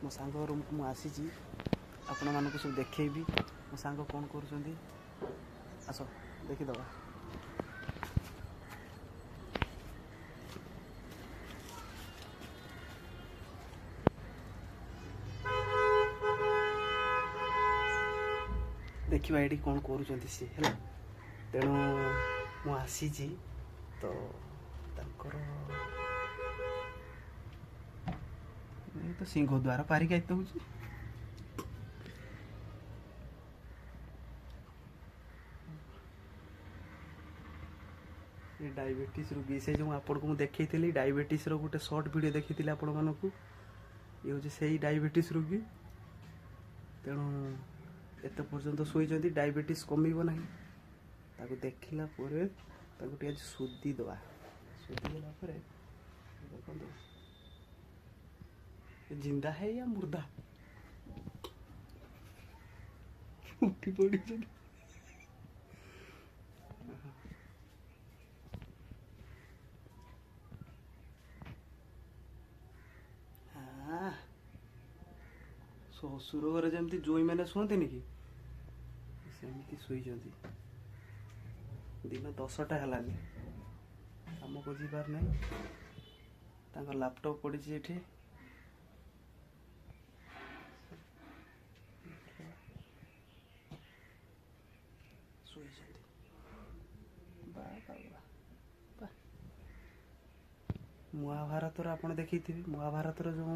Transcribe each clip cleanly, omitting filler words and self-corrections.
ମୋ ସାଙ୍ଗ ରୁମ୍କୁ ମୁଁ ଆସିଛି, ଆପଣମାନଙ୍କୁ ସବୁ ଦେଖେଇବି ମୋ ସାଙ୍ଗ କ'ଣ କରୁଛନ୍ତି। ଆସ ଦେଖିଦେବା। ଦେଖିବା ଏଇଠି କ'ଣ କରୁଛନ୍ତି ସିଏ, ହେଲା। ତେଣୁ ମୁଁ ଆସିଛି ତ ତାଙ୍କର ତ ସିଂହଦ୍ୱାର ପାରିକି ଆଇତେ ହେଉଛି। ଡାଇବେଟିସ୍ ରୋଗୀ ସେ ଯେଉଁ ଆପଣଙ୍କୁ ମୁଁ ଦେଖେଇଥିଲି, ଡାଇବେଟିସ୍ର ଗୋଟେ ସର୍ଟ ଭିଡ଼ିଓ ଦେଖେଇଥିଲି ଆପଣମାନଙ୍କୁ, ଇଏ ହେଉଛି ସେଇ ଡାଇବେଟିସ୍ ରୋଗୀ। ତେଣୁ ଏତେ ପର୍ଯ୍ୟନ୍ତ ଶୋଇଛନ୍ତି, ଡାଇବେଟିସ୍ କମିବ ନାହିଁ। ତାକୁ ଦେଖିଲା ପରେ ତାକୁ ଟିକେ ଆଜି ଶୋଧି ଦେବା। ଶୋଧି ଦେଲା ପରେ ଦେଖନ୍ତୁ ଜିନ୍ଦା ହେ ୟା ମୁର୍ଦା। ଉଠି ପଡ଼ିଛନ୍ତି। ଶ୍ୱଶୁର ଘରେ ଯେମିତି ଜୋଇଁ ମାନେ ଶୁଅନ୍ତିନି କି, ସେମିତି ଶୋଇଛନ୍ତି। ଦିନ 10ଟା ହେଲାନି, କାମକୁ ଯିବାର ନାହିଁ। ତାଙ୍କ ଲାପଟପ୍ ପଡ଼ିଛି ଏଠି। ଶୋଇଛନ୍ତି। ମହାଭାରତର ଆପଣ ଦେଖିଥିବେ, ମହାଭାରତର ଯେଉଁ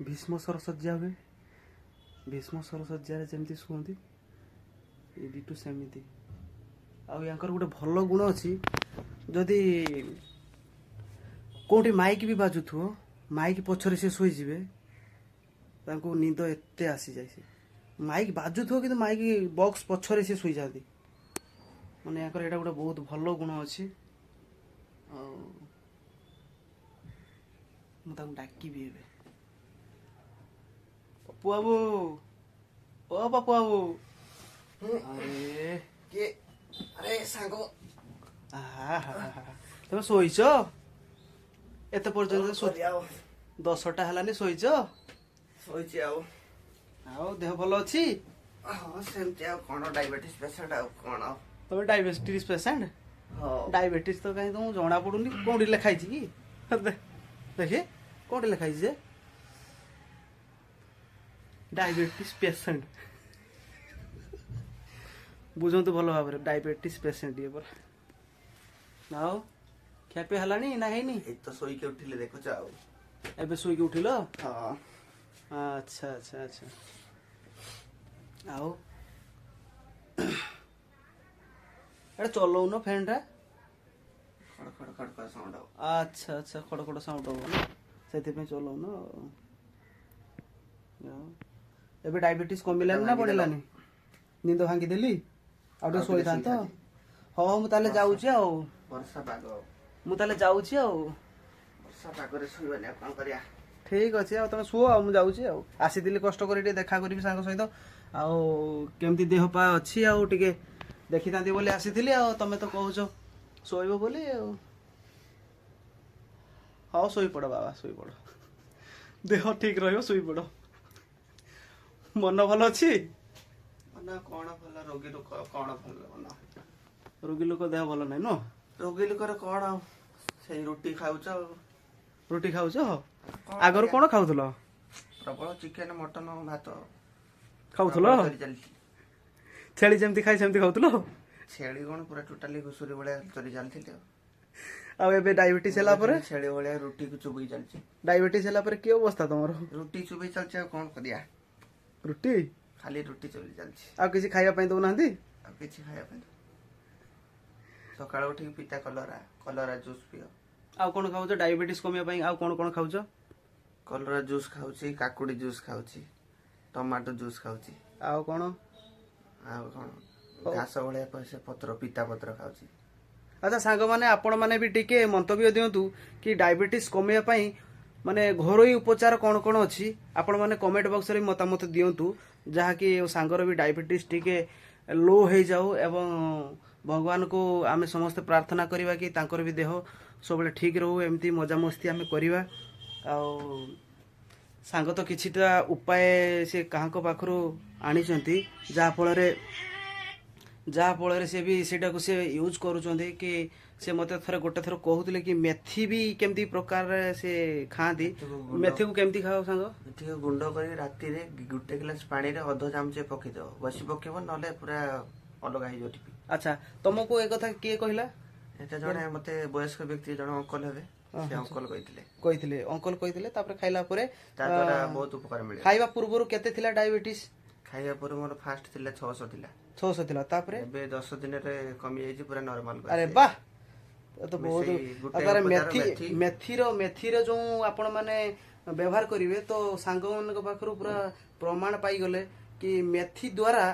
ଭୀଷ୍ମ ସରଶଯ୍ୟା ହୁଏ, ଭୀଷ୍ମ ସରଶଯ୍ୟାରେ ଯେମିତି ଶୁଅନ୍ତି ଏ ଡିଟୁ ସେମିତି। ଆଉ ୟାଙ୍କର ଗୋଟେ ଭଲ ଗୁଣ ଅଛି, ଯଦି କେଉଁଠି ମାଇକ୍ ବି ବାଜୁଥିବ, ମାଇକ୍ ପଛରେ ସେ ଶୋଇଯିବେ, ତାଙ୍କୁ ନିଦ ଏତେ ଆସିଯାଏ। ସେ ମାଇକ୍ ବାଜୁଥିବ କିନ୍ତୁ ମାଇକ୍ ବକ୍ସ ପଛରେ ସେ ଶୋଇଯାଆନ୍ତି। ମାନେ ୟାଙ୍କର ଏଇଟା ଗୋଟେ ବହୁତ ଭଲ ଗୁଣ ଅଛି। ଆଉ ମୁଁ ତାଙ୍କୁ ଡାକିବି ଏବେ। ପପୁ ବାବୁ, ଓ ପପୁ ବାବୁ। ଆରେ କିଏ? ଆରେ ସାଙ୍ଗ, ତମେ ଶୋଇଛ ଏତେ ପର୍ଯ୍ୟନ୍ତ? 10ଟା ହେଲାନି, ଶୋଇଛ? ଶୋଇଛି। ଆଉ ଆଉ ଦେହ ଭଲ ଅଛି? ହଁ ସେମିତି, ଆଉ କ'ଣ, ଡାଇବେଟିସ୍ ପେସେଣ୍ଟ ଆଉ କ'ଣ। ତମେ ଡାଇବେଟିସ୍ ପେସେଣ୍ଟ? ଡାଇବେଟିସ୍ ତ କାହିଁ ତମକୁ ଜଣା ପଡୁନି। କୋଉଠି ଲେଖା ହେଇଛି କି ଦେଖି, କୋଉଠି ଲେଖା ହେଇଛି ଯେ ଡାଇବେଟିସ୍ ପେସେଣ୍ଟ? ବୁଝନ୍ତୁ ଭଲ ଭାବରେ, ଡାଇବେଟିସ୍ ପେସେଣ୍ଟ ଇଏ ପରା। ଆଉ ଖିଆପିଆ ହେଲାଣି ନା ହେଇନି? ଏଇ ତ ଶୋଇକି ଉଠିଲି ଦେଖୁଛ। ଆଉ ଏବେ ଶୋଇକି ଉଠିଲ? ହଁ। ଆଚ୍ଛା ଆଚ୍ଛା ଆଚ୍ଛା। ଆଉ ଏଟା ଚଲଉନ ଫ୍ୟାନ୍ଟା? ଖଡ଼ ଖଡ଼ ଖଡ଼ ଖଡ଼ ସାଉଣ୍ଡ ହବ। ଆଚ୍ଛା ଆଚ୍ଛା, ଖଡ଼ ଖଡ଼ ସାଉଣ୍ଡ ହବ ନା, ସେଥିପାଇଁ ଚଲଉନ। ଆଉ ଏବେ ଡାଇବେଟିସ୍ କମିଲାନି ନା ବଢ଼ିଲାନି? ନିଦ ଭାଙ୍ଗିଦେଲି? ଆଉ ଟିକେ ଶୋଇଥାନ୍ତ। ହଉ ମୁଁ ତାହେଲେ ଯାଉଛି। ଆଉ ବର୍ଷା ପାଗ, ମୁଁ ତାହେଲେ ଯାଉଛି। ଆଉ ବର୍ଷା ପାଗରେ ଶୋଇବାନି ଆଉ କ'ଣ କରିବା? ଠିକ୍ ଅଛି, ଆଉ ତମେ ଶୁଅ, ଆଉ ମୁଁ ଯାଉଛି। ଆଉ ଆସିଥିଲି କଷ୍ଟ କରି ଟିକେ ଦେଖା କରିବି ସାଙ୍ଗ ସହିତ, ଆଉ କେମିତି ଦେହ ପା ଅଛି ଆଉ ଟିକେ ଦେଖିଥାନ୍ତି ବୋଲି ଆସିଥିଲି। ଆଉ ତମେ ତ କହୁଛ ଶୋଇବ ବୋଲି। ଆଉ ହଉ ଶୋଇପଡ଼ ବାବା, ଶୋଇପଡ଼, ଦେହ ଠିକ୍ ରହିବ, ଶୋଇପଡ଼। ମନ ଭଲ ଅଛି? ମନ କ'ଣ ଭଲ, ରୋଗୀ ଲୋକ କ'ଣ ଭଲ ମନ? ରୋଗୀ ଲୋକ ଦେହ ଭଲ ନାହିଁ ନୁହଁ? ରୋଗୀ ଲୋକର କ'ଣ, ସେଇ ରୁଟି ଖାଉଛ। ରୁଟି ଖାଉଛ? ଆଗରୁ କ'ଣ ଖାଉଥିଲ? ପ୍ରବଳ ଚିକେନ ମଟନ ଭାତ ଖାଉଥିଲ। ଛେଳି ଯେମିତି ଖାଇ ସେମିତି ଖାଉଥିଲ? ଛେଳି କ'ଣ, ପୁରା ଟୋଟାଲି ଘୁଷୁରୀ ଭଳିଆ ଚରି ଚାଲିଥିଲି। ଆଉ ଏବେ ଡାଇବେଟିସ୍ ହେଲା ପରେ ଛେଳି ଭଳିଆ ରୁଟିକୁ ଚୋବେଇ ଚାଲିଛି। ଡାଇବେଟିସ୍ ହେଲା ପରେ କି ଅବସ୍ଥା ତମର? ରୁଟି ଚୋବେଇ ଚାଲିଛି, ଆଉ କ'ଣ କରିବା। ରୁଟି, ଖାଲି ରୁଟି ଚୋବେଇ ଚାଲିଛି। ଆଉ କିଛି ଖାଇବା ପାଇଁ ଦଉନାହାନ୍ତି? ଆଉ କିଛି ଖାଇବା ପାଇଁ, ସକାଳୁ ଉଠିକି ପିତା କଲରା, କଲରା ଜୁସ୍ ପିଅ। ଆଉ କ'ଣ ଖାଉଛ ଡାଇବେଟିସ୍ କମିବା ପାଇଁ? ଆଉ କ'ଣ କ'ଣ ଖାଉଛ? କଲରା ଜୁସ୍ ଖାଉଛି, କାକୁଡ଼ି ଜୁସ୍ ଖାଉଛି, ଟମାଟୋ ଜୁସ୍ ଖାଉଛି। ଆଉ କ'ଣ? ଆଉ କ'ଣ, ଘାସ ଭଳିଆ ପଇସା ପତ୍ର, ପିତା ପତ୍ର ଖାଉଛି। ଆଚ୍ଛା ସାଙ୍ଗମାନେ, ଆପଣମାନେ ବି ଟିକେ ମନ୍ତବ୍ୟ ଦିଅନ୍ତୁ କି ଡାଇବେଟିସ୍ କମିବା ପାଇଁ ମାନେ ଘରୋଇ ଉପଚାର କ'ଣ କ'ଣ ଅଛି। ଆପଣମାନେ କମେଣ୍ଟ ବକ୍ସରେ ମତାମତ ଦିଅନ୍ତୁ, ଯାହାକି ସାଙ୍ଗର ବି ଡାଇବେଟିସ୍ ଟିକେ ଲୋ ହେଇଯାଉ, ଏବଂ ଭଗବାନଙ୍କୁ ଆମେ ସମସ୍ତେ ପ୍ରାର୍ଥନା କରିବା କି ତାଙ୍କର ବି ଦେହ ସବୁବେଳେ ଠିକ୍ ରହୁ। ଏମିତି ମଜାମସ୍ତି ଆମେ କରିବା। ଆଉ ସାଙ୍ଗ ତ କିଛିଟା ଉପାୟ ସେ କାହାଙ୍କ ପାଖରୁ ଆଣିଛନ୍ତି, ଯାହାଫଳରେ ସେ ବି ସେଇଟାକୁ ସେ ୟୁଜ୍ କରୁଛନ୍ତି। କି ସେ ମୋତେ ଥରେ ଗୋଟେ ଥର କହୁଥିଲେ କି ମେଥି ବି କେମିତି ପ୍ରକାରରେ ସେ ଖାଆନ୍ତି। ମେଥିକୁ ଗୁଣ୍ଡ ମେଥିକୁ କେମିତି ଖାଅ ସାଙ୍ଗ? ମେଥିକୁ ଗୁଣ୍ଡ କରି ରାତିରେ ଗୋଟେ ଗ୍ଲାସ ପାଣିରେ ଅଧ ଚାମଚ ପକେଇଦବ, ବସି ପକେଇବ, ନହେଲେ ପୁରା ଅଲଗା ହେଇଯିବ ଟିପି। ଆଚ୍ଛା, ତମକୁ ଏ କଥା କିଏ କହିଲା? ଏଟା ଜଣେ ମତେ ବୟସ୍କ ବ୍ୟକ୍ତି ଜଣେ ଅଙ୍କଲ ହେବେ, ସେ ଅଙ୍କଲ କହିଥିଲେ। କହିଥିଲେ, ଅଙ୍କଲ କହିଥିଲେ। ତାପରେ ଖାଇଲା ପରେ ତା ଦ୍ୱାରା ବହୁତ ଉପକାର ମିଳେ। ଖାଇବା ପୂର୍ବରୁ କେତେ ଥିଲା ଡାଇବେଟିସ୍? ଖାଇବା ପରେ ମୋର ଫାଷ୍ଟ ଥିଲା 600 ଥିଲା। 600 ଥିଲା, ତାପରେ ଏବେ 10 ଦିନରେ କମି ଯାଇଛି, ପୁରା ନର୍ମାଲ। ଆରେ ବାহ, ଏ ତ ବହୁତ ସେଇ ଗୋଟେ ଆଉ ତାର ଉପଚାର ମେଥି ମେଥି। ମେଥିର ଯୋଉ ଆପଣ ମାନେ ବ୍ୟବହାର କରିବେ, ତ ସାଙ୍ଗମାନଙ୍କ ପାଖରୁ ପୁରା ପ୍ରମାଣ ପାଇଗଲେ କି ମେଥି ଦ୍ୱାରା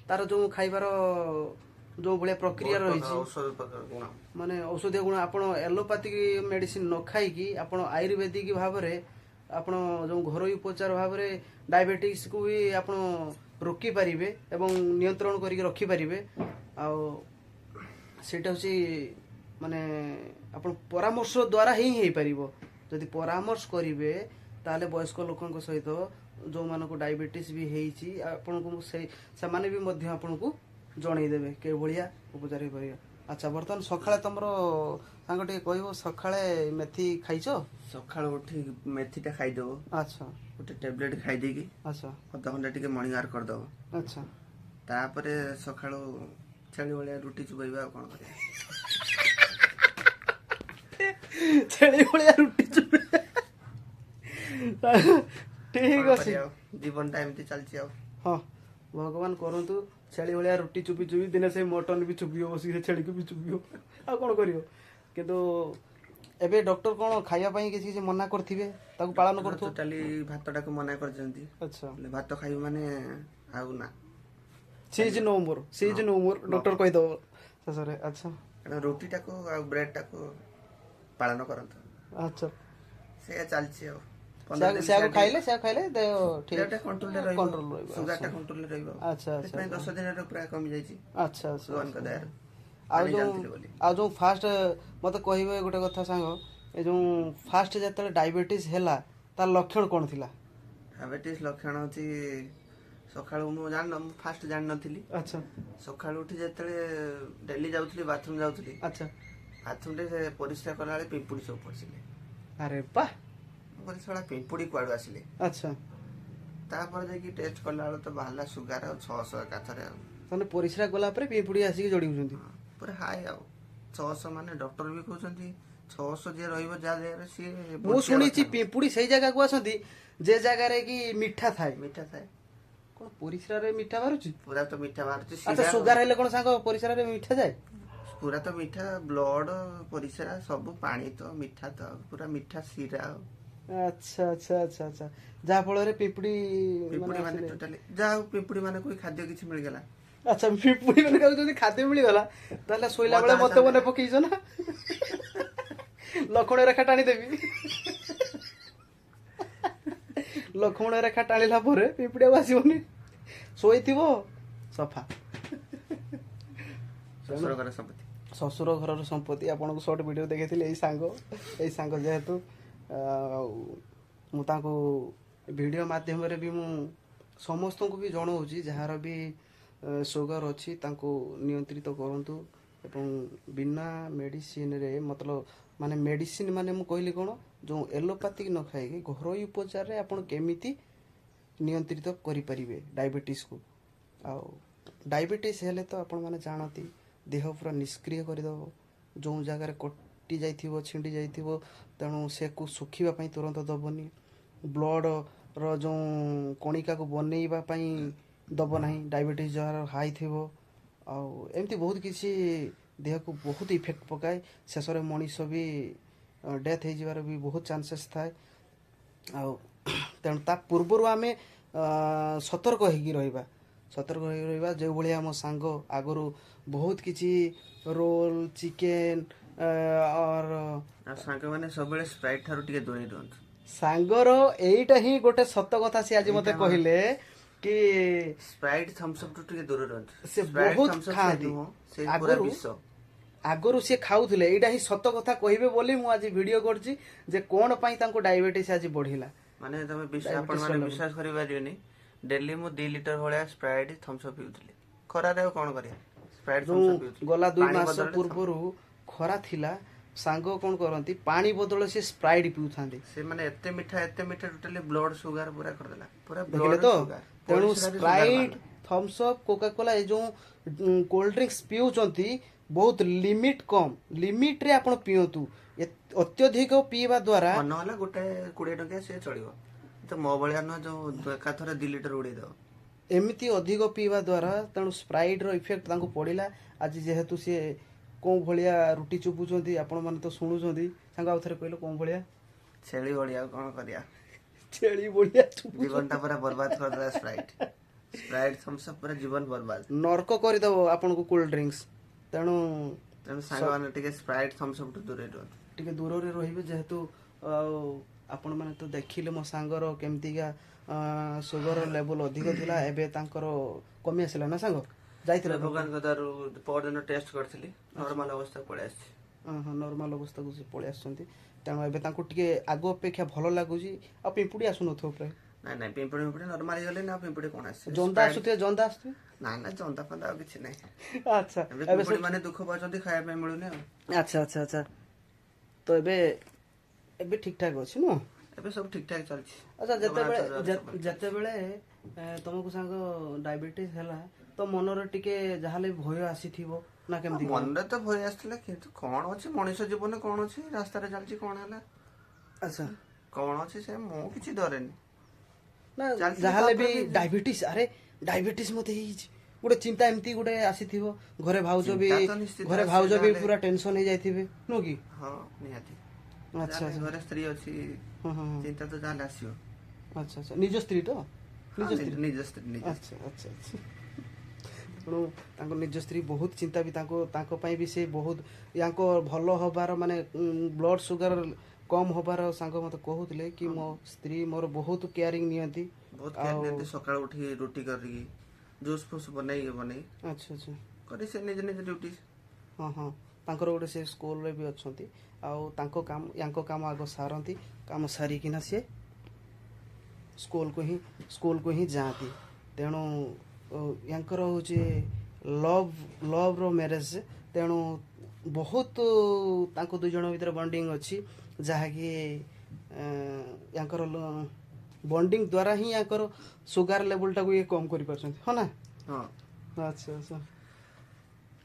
ତାର ଯୋଉ ଖାଇବାର ଯୋଉ ଭଳିଆ ପ୍ରକ୍ରିୟା ରହିଛି, ଔଷଧ ପ୍ରକାର ଗୁଣ, ମାନେ ଔଷଧୀୟ ଗୁଣ। ଆପଣ ଏଲୋପାଥିକ ମେଡିସିନ ନ ଖାଇକି ଆପଣ ଆୟୁର୍ବେଦିକ ଭାବରେ, ଆପଣ ଯୋଉ ଘରୋଇ ଉପଚାର ଭାବରେ ଡାଇବେଟିସକୁ ବି ଆପଣ ରୋକି ପାରିବେ ଏବଂ ନିୟନ୍ତ୍ରଣ କରିକି ରଖିପାରିବେ। ଆଉ ସେଇଟା ହେଉଛି ମାନେ ଆପଣ ପରାମର୍ଶ ଦ୍ୱାରା ହିଁ ହେଇପାରିବ। ଯଦି ପରାମର୍ଶ କରିବେ, ତାହେଲେ ବୟସ୍କ ଲୋକଙ୍କ ସହିତ ଯେଉଁମାନଙ୍କୁ ଡାଇବେଟିସ୍ ବି ହେଇଛି, ଆପଣଙ୍କୁ ସେଇ ସେମାନେ ବି ମଧ୍ୟ ଆପଣଙ୍କୁ ଜଣେଇଦେବେ କେଉଁ ଭଳିଆ ଉପଚାର ହେଇପାରିବ। ଆଚ୍ଛା, ବର୍ତ୍ତମାନ ସକାଳେ ତମର ସାଙ୍ଗ ଟିକେ କହିବ, ସକାଳେ ମେଥି ଖାଇଛ? ସକାଳୁ ଉଠି ମେଥିଟା ଖାଇଦବ। ଗୋଟେ ଟ୍ୟାବଲେଟ ଖାଇଦେଇକି ଅଧଘଣ୍ଟା ଟିକେ ମର୍ଣ୍ଣିଂ ୱାକ୍ କରିଦବ। ତାପରେ ସକାଳୁ ଛେଳି ଭଳିଆ ରୁଟି ଚୁବେଇବା, ଆଉ କଣ କରିବା? ଛେଳି ଭଳିଆ ରୁଟି ଚୁବେ, ଠିକ କଣ ଅଛି। କରିବା ଆଉ? ଜୀବନଟା ଏମିତି ଚାଲିଛି ଆଉ। ହଁ, ଭଗବାନ କରନ୍ତୁ ଛେଳି ଭଳିଆ ରୁଟି ଚୁପି ଚୁପି ଦିନେ ସେଇ ମଟନ ବି ଚୁପିବ ବସିକି, ସେ ଛେଳିକୁ ବି ଚୁପିବ, ଆଉ କଣ କରିବ? କିନ୍ତୁ ଏବେ ଡକ୍ଟର କଣ ଖାଇବା ପାଇଁ କିଛି କିଛି ମନା କରିଥିବେ, ତାକୁ ପାଳନ କରୁଥିବ? ଟୋଟାଲି ଭାତଟାକୁ ମନା କରିଛନ୍ତି। ହେଲେ ଭାତ ଖାଇବୁ ମାନେ ଆଉ ନା। She is no more, she is no more, doctor କହିଦବ ଶେଷରେ। ଆଚ୍ଛା। କାରଣ ରୁଟିଟାକୁ ଆଉ ବ୍ରେଡଟାକୁ ପାଳନ କରନ୍ତୁ। ସେଇଆ ଚାଲିଛି ଆଉ 15 ଦିନ ସେୟାକୁ ଖାଇଲେ, ସେୟାକୁ ଖାଇଲେ ଦେହ ଠିକ ଦେହଟା କଣ୍ଟ୍ରୋଲରେ ରହିବ, କଣ୍ଟ୍ରୋଲ ରହିବ, ସୁଗାରଟା କଣ୍ଟ୍ରୋଲରେ ରହିବ। ଆଚ୍ଛା ଆଚ୍ଛା ସେଥିପାଇଁ 10 ଦିନରେ ପୁରା କମି ଯାଇଛି ଆଚ୍ଛା ଆଚ୍ଛା ଭଗବାନଙ୍କ ଦୟାରୁ। ଆଉ ପାଣି ଯୋଉ ଜାଣିଥିଲି ବୋଲି। ଆଉ ଯୋଉ ଫାଷ୍ଟ ମତେ କହିବେ ଗୋଟେ କଥା ସାଙ୍ଗ, ଏ ଯୋଉ ଫାଷ୍ଟ ଯେତେବେଳେ ଡାଇବେଟିସ୍ ହେଲା, ତାର ଲକ୍ଷଣ କଣ ଥିଲା? ଡାଇବେଟିସ୍ ଲକ୍ଷଣ ହଉଛି ସକାଳୁ ମୁଁ ଫାଷ୍ଟ ଜାଣିନଥିଲି। ସକାଳୁ ଉଠି ଯେତେବେଳେ ଡେଲି ଯାଉଥିଲି, ବାଥରୁମ ଯାଉଥିଲି, ବାଥରୁମରେ ସେ ପରିସ୍ରା କଲାବେଳେ ପିମ୍ପୁଡ଼ି ସବୁ ପଶିଲେ। ଆରେ ବାহ! ମୁଁ କହିଲି, ଶଳା ପିମ୍ପୁଡ଼ି କୁଆଡୁ ଆସିଲେ? ତାପରେ ଯାଇକି ଟେଷ୍ଟ କଲା ବେଳକୁ ତ ବାହାରିଲା ସୁଗାର ଆଉ 600 ଏକାଥରେ ଆଉ। ତାହେଲେ ପରିସ୍ରା କଲା ପରେ ପିମ୍ପୁଡ଼ି ଆସିକି ଜଡ଼ିଉଛନ୍ତି? ହଁ, ପୁରା ହାଇ। ଆଉ 600 ମାନେ ଡକ୍ଟର ବି କହୁଛନ୍ତି 600 ଯିଏ ରହିବ ଯାହା ଦେହରେ ସିଏ ମୁଁ ବଞ୍ଚିବା ଶୁଣିଛି କଥା ନୁହଁ। ପିମ୍ପୁଡ଼ି ସେଇ ଜାଗାକୁ ଆସନ୍ତି ଯେ ଜାଗାରେ କି ମିଠା ଥାଏ। ମିଠା ଥାଏ। କଣ ପରିସ୍ରାରେ ମିଠା ବାହାରୁଛି? ପୁରା ତ ମିଠା ବାହାରୁଛି। ଆଚ୍ଛା, ଶିରା ସୁଗାର ହେଲେ କଣ ସାଙ୍ଗ ପରିସ୍ରାରେ ମିଠା ଯାଏ? ପୁରା ତ ମିଠା, ବ୍ଲଡ, ପରିସ୍ରା ସବୁ ପାଣି ତ ମିଠା, ତ ପୁରା ମିଠା ଶିରା ଆଉ। ଆଚ୍ଛା ଆଚ୍ଛା ଆଚ୍ଛା ଆଚ୍ଛା ଯାହା ଫଳରେ ପିମ୍ପୁଡ଼ି ପିମ୍ପୁଡ଼ି ମାନେ ଆସିଲେ। ଟୋଟାଲି ଯାହା ହଉ ପିମ୍ପୁଡ଼ି ମାନଙ୍କୁ ବି ଖାଦ୍ୟ କିଛି ମିଳିଗଲା। ଆଚ୍ଛା, ପିମ୍ପୁଡ଼ି ମାନେ ଯଦି ଖାଦ୍ୟ ମିଳିଗଲା, ତାହେଲେ ଶୋଇଲା ବେଳେ ମଜା ମତେ ମନେ ଆସିଲା। ପକେଇଛ ନା, ଲକ୍ଷ୍ମଣ ରେଖା ଟାଣିଦେବି। ଲକ୍ଷ୍ମଣ ରେଖା ଟାଣିଲା ପରେ ପିମ୍ପୁଡ଼ି ଆଉ ଆସିବନି, ଶୋଇଥିବ ସଫା। ଶ୍ୱଶୁର ଘର ସମ୍ପତ୍ତି। ଶ୍ୱଶୁର ଘରର ସମ୍ପତ୍ତି। ଆପଣଙ୍କୁ ସର୍ଟ ଭିଡ଼ିଓ ଦେଖେଇଥିଲି। ଏଇ ସାଙ୍ଗ ଯେହେତୁ ଆଉ ମୁଁ ତାଙ୍କୁ ଭିଡ଼ିଓ ମାଧ୍ୟମରେ ବି ମୁଁ ସମସ୍ତଙ୍କୁ ବି ଜଣାଉଛି, ଯାହାର ବି ସୁଗର ଅଛି ତାଙ୍କୁ ନିୟନ୍ତ୍ରିତ କରନ୍ତୁ ଏବଂ ବିନା ମେଡ଼ିସିନରେ, ମତଲବ ମାନେ ମେଡ଼ିସିନ ମାନେ ମୁଁ କହିଲି କ'ଣ, ଯେଉଁ ଏଲୋପାଥିକ ନ ଖାଇକି ଘରୋଇ ଉପଚାରରେ ଆପଣ କେମିତି ନିୟନ୍ତ୍ରିତ କରିପାରିବେ ଡାଇବେଟିସ୍କୁ। ଆଉ ଡାଇବେଟିସ୍ ହେଲେ ତ ଆପଣମାନେ ଜାଣନ୍ତି, ଦେହ ପୁରା ନିଷ୍କ୍ରିୟ କରିଦେବ। ଯେଉଁ ଜାଗାରେ କଟି ଯାଇଥିବ, ଛିଣ୍ଡି ଯାଇଥିବ, ତେଣୁ ସେକୁ ଶୁଖିବା ପାଇଁ ତୁରନ୍ତ ଦେବନି। ବ୍ଲଡ଼ର ଯେଉଁ କଣିକାକୁ ବନେଇବା ପାଇଁ ଦେବ ନାହିଁ, ଡାଇବେଟିସ୍ ଯାହାର ହାଇ ଥିବ। ଆଉ ଏମିତି ବହୁତ କିଛି ଦେହକୁ ବହୁତ ଇଫେକ୍ଟ ପକାଏ। ଶେଷରେ ମଣିଷ ବି ଡେଥ୍ ହେଇଯିବାର ବି ବହୁତ ଚାନ୍ସେସ୍ ଥାଏ। ଆଉ ତେଣୁ ତା ପୂର୍ବରୁ ଆମେ ସତର୍କ ହେଇକି ରହିବା, ସତର୍କ ହେଇକି ରହିବା। ଯେଉଁଭଳି ଆମ ସାଙ୍ଗ ଆଗରୁ ବହୁତ କିଛି ରୋଲ, ଚିକେନ ଅର ଆଉ ସାଙ୍ଗମାନେ ସବୁବେଳେ ସ୍ପ୍ରାଇଟ୍ ଠାରୁ ଟିକେ ଦୂରେଇ ରୁହନ୍ତୁ। ସାଙ୍ଗର ଏଇଟା ହିଁ ଗୋଟେ ସତ କଥା। ସେ ଆଜି ମତେ ଏଇଟା କହିଲେ କି ସ୍ପ୍ରାଇଟ୍, ଥମ୍ସ ଅପ୍ ଠୁ ଟିକେ ଦୂରରେ ରୁହନ୍ତୁ। ସେ ସ୍ପ୍ରାଇଟ୍, ବହୁତ ଥମ୍ସ ଅପ୍ ସେ ଖାଆନ୍ତି। ନୁହଁ, ସେ ପୁରା ଆଗରୁ ବିଷ। ଆଗରୁ ସିଏ ଖାଉଥିଲେ। ଏଇଟା ହିଁ ସତ କଥା କହିବେ ବୋଲି ମୁଁ ଆଜି ଭିଡ଼ିଓ କରୁଛି ଯେ କ'ଣ ପାଇଁ ତାଙ୍କୁ ଡାଇବେଟିସ୍ ଆଜି ବଢିଲା। ମାନେ ତମେ ଆପଣ ମାନେ ବିଶ୍ୱାସ କରିପାରିବେନି, ଡେଲି ମୁଁ 2 ଲିଟର ଭଳିଆ ସ୍ପ୍ରାଇଟ୍ ଥମ୍ସଅପ୍ ପିଉଥିଲି। ଖରାରେ ଆଉ କଣ କରିବା, ସ୍ପ୍ରାଇଟ୍ ଥମ୍ସଅପ୍ ପିଉଥିଲି। ଗଲା 2 ମାସ ପୂର୍ବରୁ ଖରା ଥିଲା, ସାଙ୍ଗ କଣ କରନ୍ତି ପାଣି ବଦଳରେ ସେ ସ୍ପ୍ରାଇଟ୍ ପିଉଥାନ୍ତି। ସେମାନେ ଏତେ ମିଠା, ଏତେ ମିଠା, ଟୋଟାଲି ବ୍ଲଡ ସୁଗାର ପୁରା କରିଦେଲା, ପୁରା ଦେଖିଲେ ତ। ତେଣୁ ସ୍ପ୍ରାଇଟ୍, ଥମ୍ସଅପ୍, କୋକାକୋଲା ଏ ଯୋଉ କୋଲ୍ଡ ଡ୍ରିଙ୍କସ୍ ପିଉଛନ୍ତି ବହୁତ ଲିମିଟ୍ କମ୍ ଲିମିଟ୍ରେ ଆପଣ ପିଅନ୍ତୁ। ଅତ୍ୟଧିକ ପିଇବା ଦ୍ୱାରା ମନ ହେଲା ଗୋଟେ 20 ଟଙ୍କିଆ ସେ ଚଳିବ, ତ ମୋ ଭଳିଆ ନୁହଁ ଯୋଉ ଏକାଥରେ 2 ଲିଟର ଉଡେଇଦବ। ଏମିତି ଅଧିକ ପିଇବା ଦ୍ୱାରା ତେଣୁ ସ୍ପ୍ରାଇଟ୍ର ଇଫେକ୍ଟ ତାଙ୍କୁ ପଡ଼ିଲା। ଆଜି ଯେହେତୁ ସିଏ କେଉଁ ଭଳିଆ ରୁଟି ଚୁପୁଛନ୍ତି ଆପଣମାନେ ତ ଶୁଣୁଛନ୍ତି। ସାଙ୍ଗ ଆଉ ଥରେ କହିଲ କେଉଁ ଭଳିଆ? ଛେଳି ଭଳିଆ, ଆଉ କଣ କରିବା, ଛେଳି ଭଳିଆ ଜୀବନଟା ପୁରା ବର୍ବାଦ କରିଦେଲା ସ୍ପ୍ରାଇଟ୍। ସ୍ପ୍ରାଇଟ୍ ଥମ୍ସଅପ୍ ପୁରା ଜୀବନ ବର୍ବାଦ, ନର୍କ କରିଦେବ ଆପଣଙ୍କୁ କୋଲ୍ଡ ଡ୍ରିଙ୍କସ୍। ତେଣୁ ତେଣୁ ସାଙ୍ଗମାନେ ଟିକେ ସ୍ପ୍ରାଇଟ୍ ଥମ୍ସଅପ୍ ଠୁ ଦୂରରେ ରୁହନ୍ତୁ, ଟିକେ ଦୂରରେ ରହିବେ। ଯେହେତୁ ଆଉ ଆପଣମାନେ ତ ଦେଖିଲେ ମୋ ସାଙ୍ଗର କେମିତିକା ସୁଗର ଲେବୁଲ ଅଧିକ ଥିଲା, ଏବେ ତାଙ୍କର କମି ଆସିଲା ନା ସାଙ୍ଗ? ଯାଇଥିଲା ଭଗବାନଙ୍କ ଦୟାରୁ ପରଦିନ ଟେଷ୍ଟ କରିଥିଲି, ନର୍ମାଲ ଅବସ୍ଥାକୁ ପଳେଇ ଆସିଛି। ହଁ, ନର୍ମାଲ ଅବସ୍ଥାକୁ ସେ ପଳେଇ ଆସିଛନ୍ତି। ତେଣୁ ଏବେ ତାଙ୍କୁ ଟିକେ ଆଗ ଅପେକ୍ଷା ଭଲ ଲାଗୁଛି। ଆଉ ପିମ୍ପୁଡ଼ି ଆସୁନଥିବ ପ୍ରାୟ? ନାଇଁ ନାଇଁ, ପିମ୍ପୁଡ଼ି ଫିମ୍ପୁଡ଼ି ନର୍ମାଲ ହେଇଗଲେ ନା ପିମ୍ପୁଡ଼ି କଣ ଆସିବ? ଜନ୍ଦା ଆସୁଥିବେ? ଜନ୍ଦା ଆସୁଥିବେ? ନା ନା, ଜନ୍ଦା ଫନ୍ଦା ଆଉ କିଛି ନାହିଁ। ଆଚ୍ଛା, ଏବେ ପିମ୍ପୁଡ଼ି ମାନେ ଦୁଃଖ ପାଉଛନ୍ତି, ଖାଇବା ପାଇଁ ମିଳୁନି ଆଉ। ଆଚ୍ଛା ଆଚ୍ଛା ଆଚ୍ଛା, ତ ଏବେ ଏବେ ଠିକ ଠାକ ଅଛି ନୁହଁ? ଏବେ ସବୁ ଠିକ ଠାକ ଚାଲିଛି। ଆଚ୍ଛା, ଯେତେବେଳେ ତମକୁ ସାଙ୍ଗ ଡାଇବେଟିସ୍ ହେଲା ତ ମନରେ ଟିକେ ଯାହାହେଲେ ଭୟ ଆସିଥିବ ନା କେମିତି? ମନରେ ତ ଭୟ ଆସିଥିଲା, କିନ୍ତୁ କଣ ଅଛି ମଣିଷ ଜୀବନ, କଣ ଅଛି, ରାସ୍ତାରେ ଚାଲିଛି କଣ ହେଲା। ଆଚ୍ଛା, କଣ ଅଛି ସେ, ମୁଁ କିଛି ଡରେନି ନା। ଯାହାହେଲେ ବି ଡାଇବେଟିସ୍, ଆରେ ଡାଇବେଟିସ୍ ମତେ ହେଇଛି ଗୋଟେ ଚିନ୍ତା ଏମିତି ଗୋଟେ ଆସିଥିବ। ଘରେ ଭାଉଜ ବି, ଘରେ ଭାଉଜ ବି ପୁରା ଟେନସନ ହେଇଯାଇଥିବେ ନୁହଁ କି? ହଁ ନିହାତି। ଆଚ୍ଛା, ଘରେ ସ୍ତ୍ରୀ ଅଛି, ଚିନ୍ତା ତ ଯାହାହେଲେ ଆସିବ। ଆଚ୍ଛା ଆଚ୍ଛା, ନିଜ ସ୍ତ୍ରୀ ତ? ନିଜ ସ୍ତ୍ରୀ, ନିଜ ସ୍ତ୍ରୀ। ଆଚ୍ଛା ଆଚ୍ଛା ଆଚ୍ଛା, ତେଣୁ ତାଙ୍କ ନିଜ ସ୍ତ୍ରୀ ବହୁତ ଚିନ୍ତା ବି ତାଙ୍କ ତାଙ୍କ ପାଇଁ ବି ସେ ବହୁତ ୟାଙ୍କ ଭଲ ହବାର ମାନେ ବ୍ଲଡ ସୁଗାର କମ୍ ହବାର ସାଙ୍ଗ ମତେ କହୁଥିଲେ କି ମୋ ସ୍ତ୍ରୀ ମୋର ବହୁତ କେୟାରିଂ ନିଅନ୍ତି। ବହୁତ କେୟାର ନିଅନ୍ତି, ସକାଳୁ ଉଠି ରୁଟି କରିକି ଜୁସ୍ ଫୁସ୍ ବନେଇ ବନେଇ। ଆଚ୍ଛା ଆଚ୍ଛା, କରି ସେ ନିଜ ନିଜ ଡ୍ୟୁଟି। ହଁ ହଁ, ତାଙ୍କର ଗୋଟେ ସେ ସ୍କୁଲରେ ବି ଅଛନ୍ତି। ଆଉ ତାଙ୍କ କାମ ୟାଙ୍କ କାମ ଆଗ ସାରନ୍ତି, କାମ ସାରିକିନା ସିଏ ସ୍କୁଲକୁ ହିଁ ଯାଆନ୍ତି। ତେଣୁ ୟାଙ୍କର ହେଉଛି ଲଭ୍ର ମ୍ୟାରେଜ୍। ତେଣୁ ବହୁତ ତାଙ୍କ 2 ଜଣ ଭିତରେ ବଣ୍ଡିଙ୍ଗ ଅଛି, ଯାହାକି ୟାଙ୍କର ବଣ୍ଡିଙ୍ଗ ଦ୍ୱାରା ହିଁ ୟାଙ୍କର ସୁଗାର ଲେବୁଲଟାକୁ ଇଏ କମ୍ କରିପାରୁଛନ୍ତି। ହଁ ନା? ହଁ। ଆଚ୍ଛା ଆଚ୍ଛା,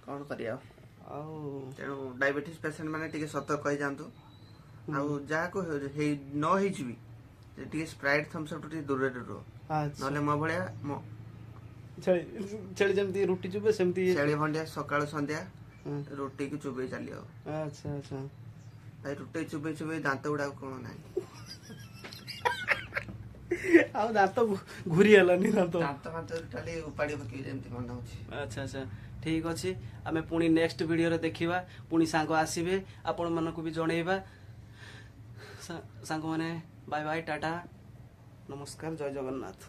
କଣ କରିବା ଆଉ। ତେଣୁ ଡାଇବେଟିସ୍ ପେସେଣ୍ଟ ମାନେ ଟିକେ ସତର୍କ ହେଇଯାଆନ୍ତୁ। ଆଉ ଯାହାକୁ ନ ହେଇଛି ବି ଟିକେ ସ୍ପ୍ରାଇଟ୍ ଥମ୍ସଅପ୍ ଟିକେ ଦୂରରେ ରୁହ, ନହେଲେ ମୋ ଭଳିଆ ଛେଳି ଯେମିତି ରୁଟି ଚୁବେ ସେମିତି ଛେଳି ଭଣ୍ଡିଆ ସକାଳୁ ସନ୍ଧ୍ୟା ରୁଟିକୁ ଚୁବେଇ ଚାଲିବ। ଆଚ୍ଛା ଆଚ୍ଛା, ଭାଇ ରୁଟି ଚୁବେଇ ଚୁବେଇ ଦାନ୍ତ ଗୁଡାକ କଣ ନାହିଁ, ଆଉ ଦାନ୍ତ ଘୁରି ହେଲାନି, ଦାନ୍ତ ଦାନ୍ତ ଫାନ୍ତ ଟୋଟାଲି ଉପାଡ଼ି ପକେଇବି ଯେମିତି ମନେ ହଉଛି। ଆଚ୍ଛା ଆଚ୍ଛା, ଠିକ ଅଛି, ଆମେ ପୁଣି ନେକ୍ସଟ ଭିଡ଼ିଓରେ ଦେଖିବା। ପୁଣି ସାଙ୍ଗ ଆସିବେ, ଆପଣମାନଙ୍କୁ ବି ଜଣେଇବା। ସାଙ୍ଗମାନେ ବାଏ ବାଏ, ଟାଟା, ନମସ୍କାର, ଜୟ ଜଗନ୍ନାଥ।